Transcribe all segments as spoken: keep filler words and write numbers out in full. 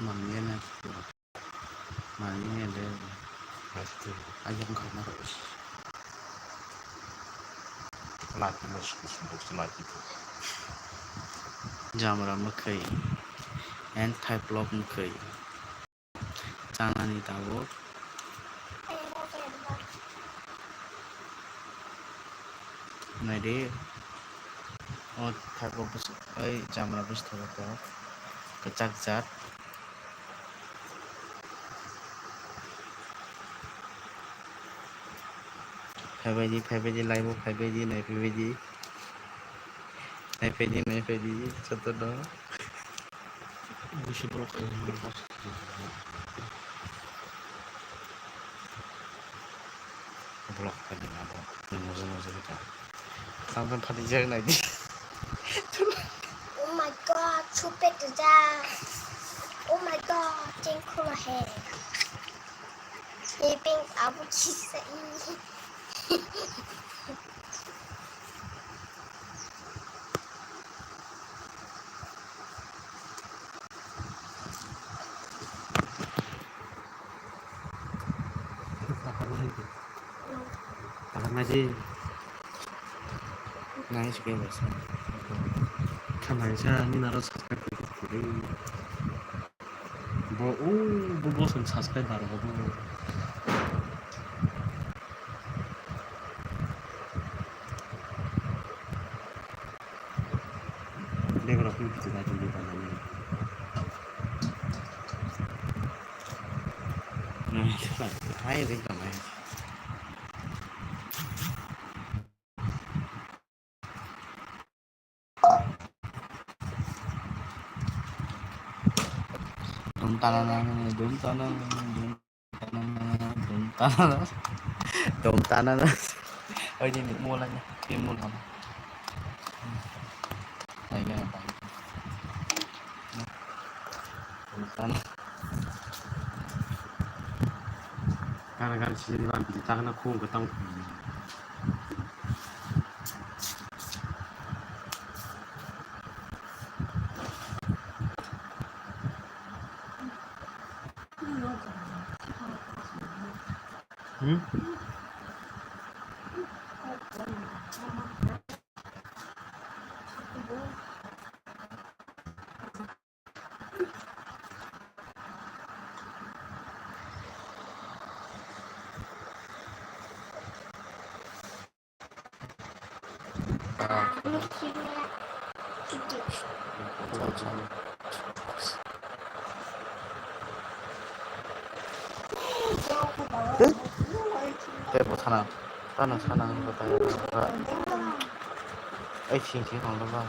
Manliya na. Manliya de. Ayang kha na. Lati mo suk suk suk lati. Jamra mwkhwi. And thai block mwkhwi. Chanani tabuk. Naidi. O thago bwswk, oi jamra bwswk thago kok. Kwchak jat. Phaibaidi, phaibaidi, live o phaibaidi, naiphaibaidi. Naiphaibaidi, naiphaibaidi, jotono. Busi block khaidi. Block khaidi na bo. Moja moja kita. Sampai phadi jak naidi. Oh my God, super tuja. Oh my God, thank you he. He pink abu kisa i. Kaham naidi. Nice game asa. Khamai sa ni naro subscribe khe khe. Bo, o, bo, bo song subscribe bar bo. Begorok ni video ba jodi banani. Hai, hai, hai. Dum tanana, dum tanana, dum tanana, dum tanana, dum tanana. Oi, di mo lagi, di mo lama. Lagi apa? Dum tanana. Gara-gara sini lagi, tangan aku ketang. Hmm? Tei bo sana, tano sana hwnba tei ai sing sing tong ba.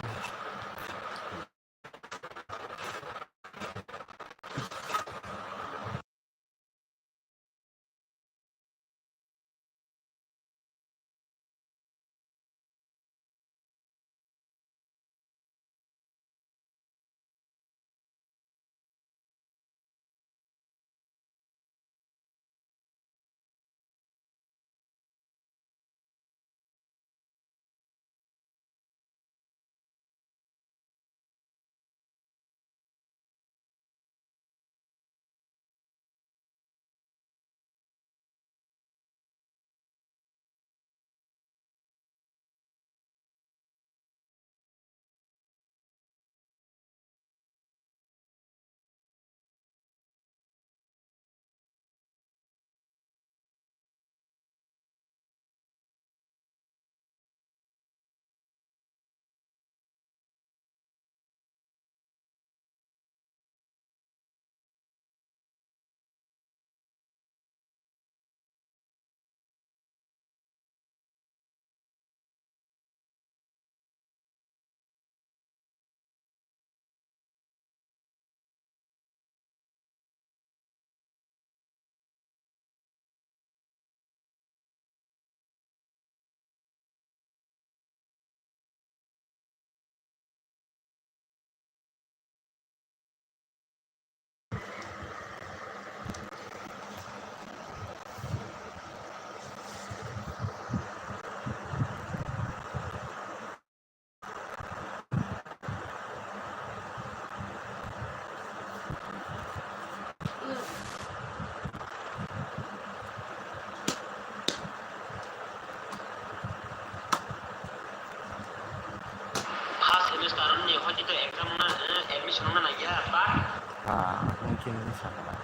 Hoy to exam na, eh, admission na na ya, ba? Ah, mungkin ini sama lah.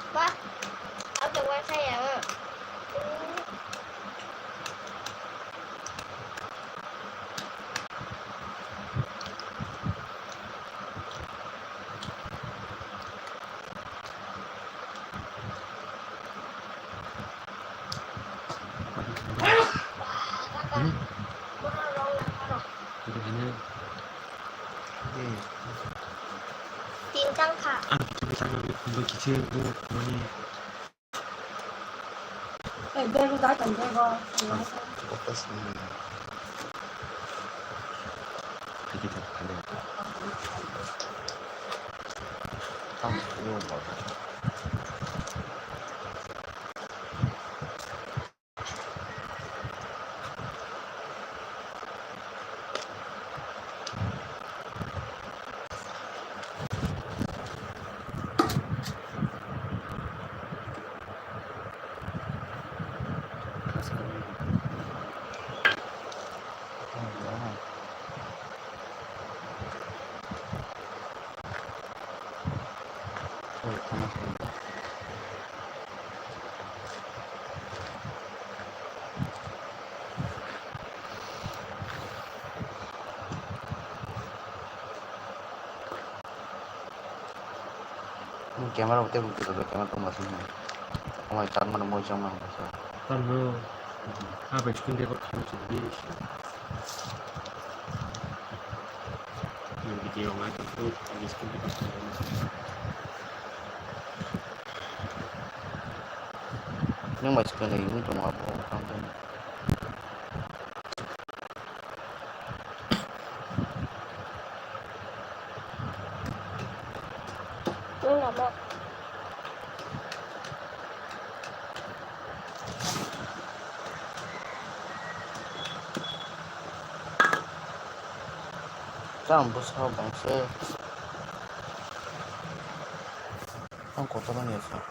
Wah, aku wifi ya. Tin tang kha. Ang kisa kisa kisa bu mani. Eh, bego da kan bego. Camera bo tei bo camera tong ba sini. Amai tan mano moi chang mang sa. Tan no. Ha bai screen record khlai chuk di. Video ngai to ko screen record khlai. Nang bai screen record tongo abo tang tang. Nung namo? Tamo bwskango bangse. Ang kotor wngya sa.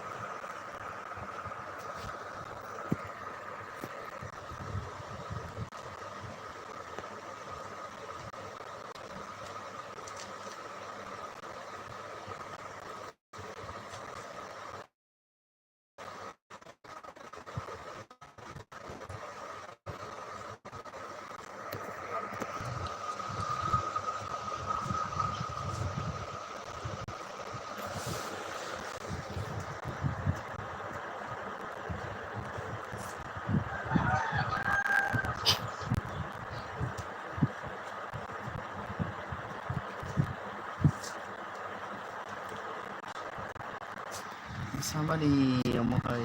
Samani omo hai